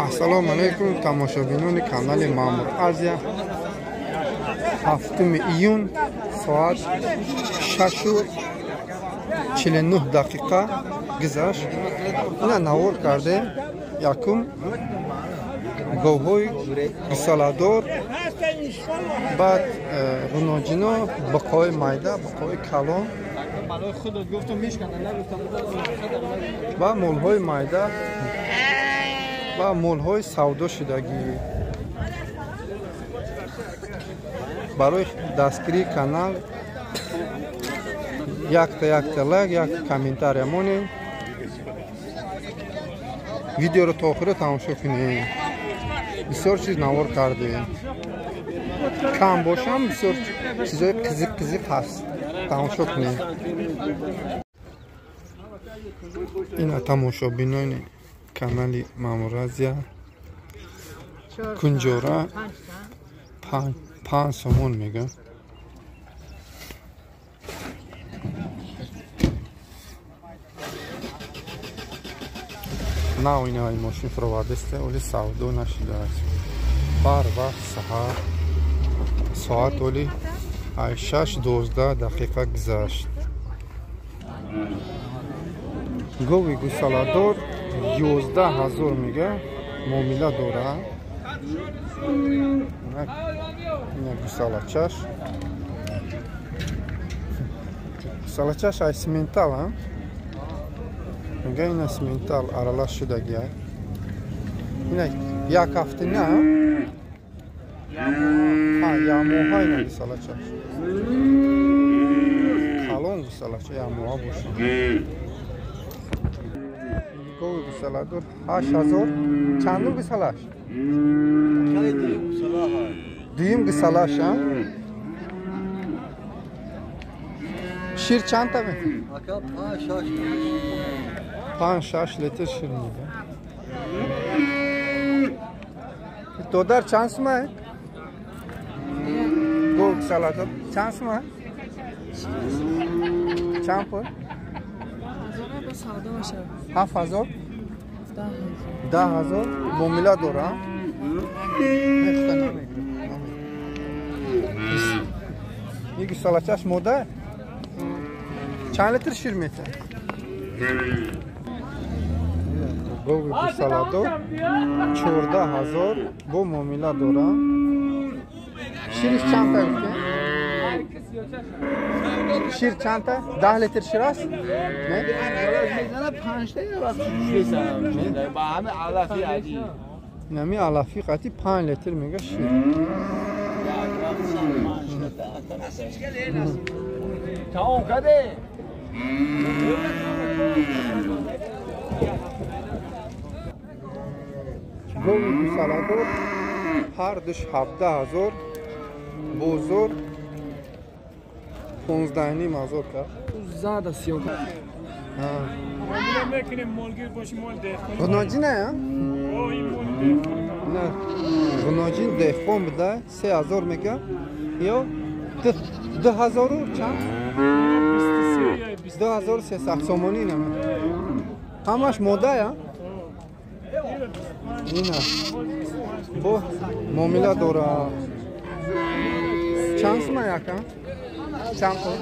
Ассалому алайкум тамошобинони канали Маъмур Азия. 7 июн соат 6:49 дақиқа гузашт. Ина навор кардем. Якум говҳои гусаладор, баъд ғуноҷино, буқҳои майда, буқҳои калон ва молҳои майда ва молҳои савдо шудагӣ. Барои дастгирии канал якта лайк, як комментария монед. Видеоро то охира тамошо кунед. Бисёр чиз навор кардем. Кам бошам, бисёр чизои қизиқ қизиқ ҳаст. Тамошо кунед. Ина тамошобинони канали Маъмур Азия. Кунҷора 5 сомон мегӯям. Нав ина мошин фуровардааст, оли савдо нашудааст. Бар вақт саҳар соат оли 6:12 дақиқа гузашт. Гови гусаладор 11 000 мега муомила дорад. Ина гусалачаш. Гусалачаш ай симентал, а? Мега ина симентал аралаш шудагия. Ина як ҳафта на? Ҳа, ямоҳа ина гусалачаш. Калон гусалача ямоҳа бошад. Гови гусаладор 8000. Чандум гусалаш? Дуюм гусалаш, а? Шир чанд та метавад? 5-6 литр шир медиҳад. Додар чанд сума? Гови гусаладор чанд сума? Чанд пул? 7000? 10 000 муомила дорам. Ин гусалачаш мода? Чанд литр шир метавад? Гови гусаладор 14 000 бо муомила дорам. Шириш чанд та гуфтем? Шир чанд та? 10 литр шир аст? Не? Нами алафи қати 5 литр мега шир. Тамом каде? Гови гусаладор ҳар душ 17 000, бозор 15 500 кард. Зада сиёк. Ғуноҷин а? Не, ғуноҷин деҳқон буда, 3000 мега. Ё 2000 чанд? 2300 сомонӣ нама. Ҳамаш мода я? Ина. Бо муомила дора. Чанд сума яка? Чанд пул?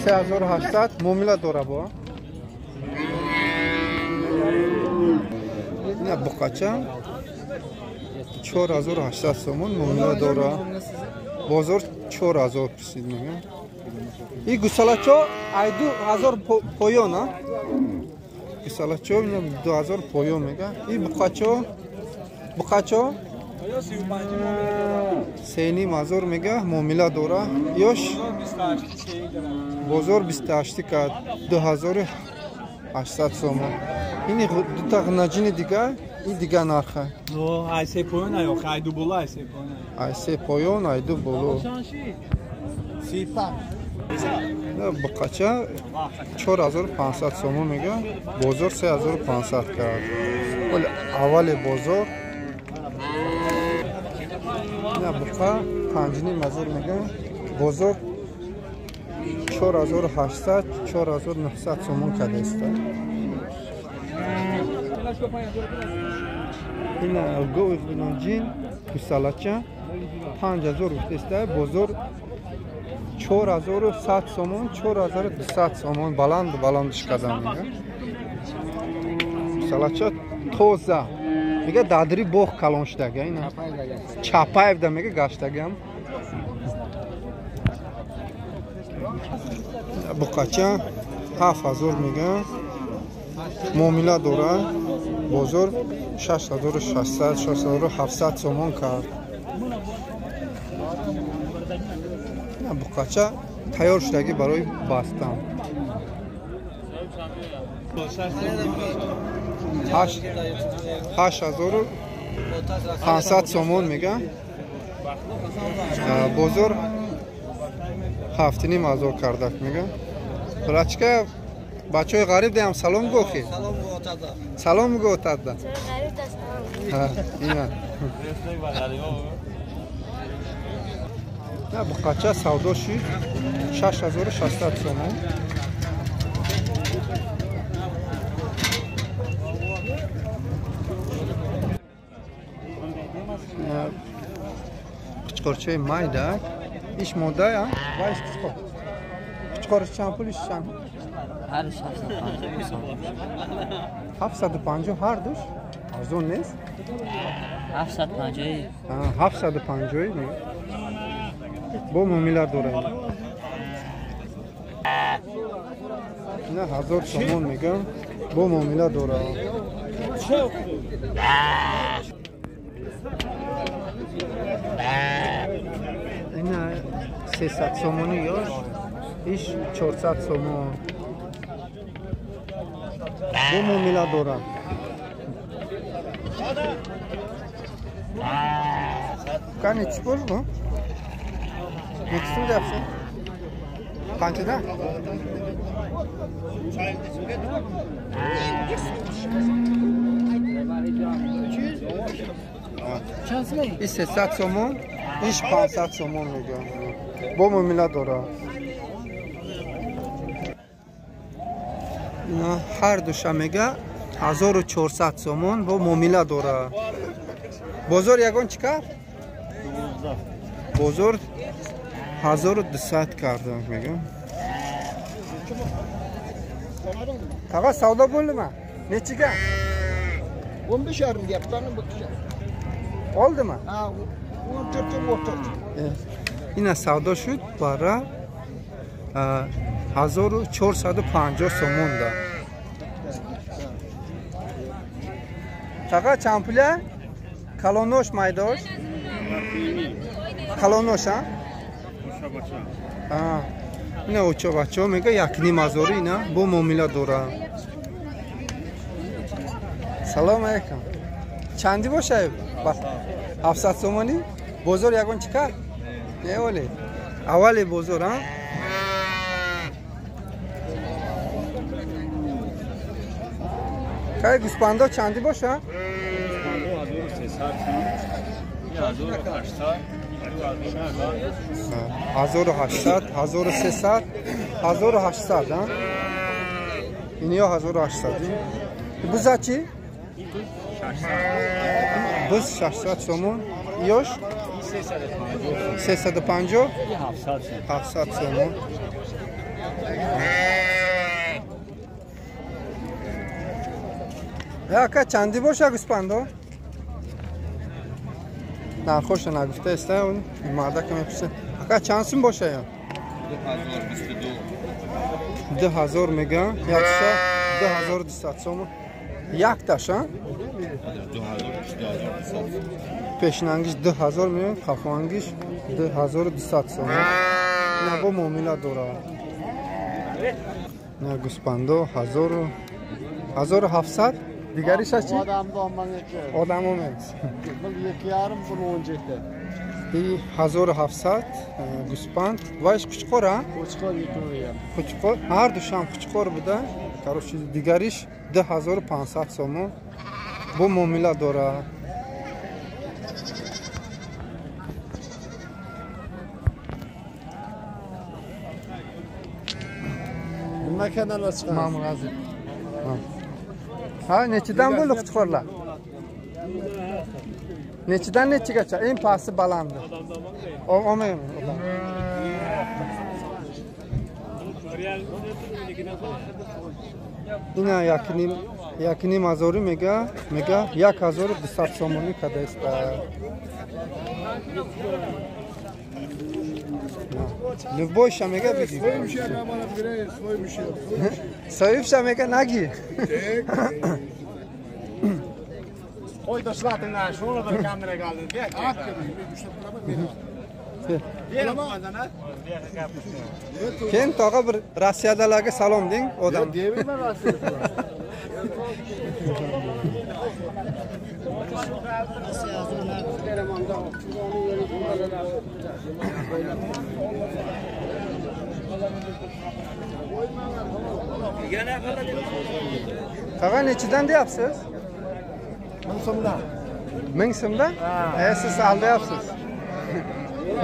3800 муомила дора бо. Ина буқача 4800 сомон муомила дора. Бозор 4000 пурсид мегӯям. И гусалачо ай 2000 поён, а? Гусалачо ина 2000 поён мега. И буқачо 3 500 мега муомила дора. Ёш бозор 28 кард 2800 сомон. Ини дута ғунаҷини дига, ин дига нарха. Ай се поён ай, ай ду боло, ай се поён. Ай се поён, ай ду боло. Буқача 4500 сомон мега, бозор 3500 кард. Вале аввали бозор ина буқа 5500 мега, бозор 4800, 4900 сомон кардааст. Ина гови хунанҷин гусалача 5000 гуфтеста, бозор 4100 сомон, 4200 сомон баланд баландш кардам мега. Гусалача тоза. Мега дадри боғ калон шудага ина. Чапаевда мега гаштагам. Буқача 7000 мега. Муомила дора. Бозор 6600, 6700 сомон кард. Буқача тайёр шудагӣ барои бастан. 8500 сомон мега. Бозор 7500 кардак мега. Брачка бачаҳои ғариб деям салом гӯхи. Салом гӯ отада. Ина. На буқача савдо шуд 6600 сомон. Қучқорчаи майда. Иш мода, а? Ва иш қучқор. Қучқориш чанд пул, иш чанд? 750 ҳар душ? Арзон нест? 750. 750 мега. Бо муомила дорем. Ина 1000 сомон мегам. Бо муомила дорам. Ина 300 сомони ёш, иш 400 сомон. Бо муомила дорам. Кани чӣ пул бу? Нечи deyapsan? Qanchadan? Иш 300 сомон, иш 500 сомон мегӯям. Бо муомила дорам. Ина ҳар душа мега 1400 сомон бо муомила дора. Бозор ягон чӣ кард? Бозор 1200 кардам мегам. Таға савдо bo'ldimi? Nechiga? 15 yarim deyapti, bu kishi. Oldimi? Ha, 14 o'rtoq. Ина савдо шуд бара 1450 сомон да. Таға чанд пула? Калонош майдош? Калонош, а? Ина оча бача мега 1,5 ҳазор ина бо муомила дора. Салом алейкум. Чанди бошад? 700 сомонӣ? Бозор ягон чӣ кард? Не оле. Аввали бозор, а? Кай гӯспандо чанди боша? 1300, 1800, 1300, 1800, а? Иниё 1800. Буза чӣ? Буз 600 сомон. Ёш? 350, 700 сомон. Ака чанди боша гӯспандо? Нархоша нагуфта иста, он мардака мепурсад. Ака чанд сум боша я? 2022. 2000 мега, якша 2200 сомон. Якташ, а? 2200. Пешнангиш 2000 мега, қафоангиш 2200 сомон. Ина бо муомила дора. На гӯспандо 1000 1700. Дигариша чӣ? Одамо мес. 2,5 bu 17. 1700 гӯспанд. Вайш қучқор, а? Қучқор 2,5. Қучқор, ҳар душам қучқор буда. Короче, дигариш 2500 сомон. Бо муомила дора. Nima kanalga chiqamiz? Mamur Aziz. Ha, nechidan bo'ldi qo'chqorlar? Nechidan nechigacha? Eng pasti balandi. Olmayman. Ина якним ҳазорӣ мега, мега 1200 сомонӣ кадаиста. Любойша мега бигӣ. Соибша мега нагӣ. Qo'y toshlatinglar, shuni bir kamera qoldi. Keyin tog'a bir Rossiyadalarga salom deng odam. Demayman Rossiyada. Tog'a nechidan deyapsiz? 1000 so'mdan. 1000 so'mdan? Siz aldayapsiz.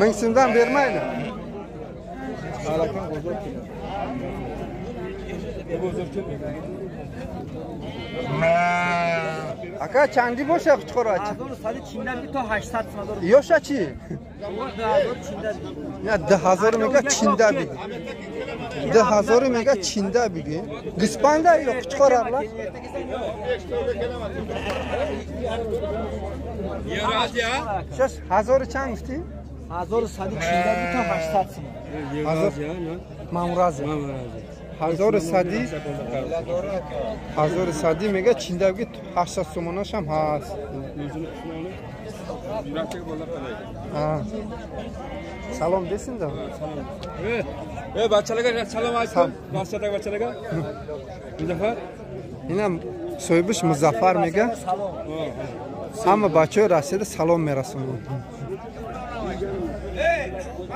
1000 so'mdan bermaydi. Aka chandi bo'sha qo'chqor-achi? 1100 chinda to 800 so'm. Yoshachi? Ya 2000 mega chinda bigi. 2000 mega chinda bigi. Gispanda yo'q qo'chqorlar. Shash 1000 chand gufti? 1100 chinda to 800 so'm. Mamurazi. 1100 1100 mega chinda bigi 800 so'monash ham hast. Ha. Salom desin-da. Ey bachalarga salom aytsin. Rossiyadagi bachalarga. Muzaffar. Инам соҳибаш Музаффар мега. Ҳама бачаҳои Россияда салом мерасонанд.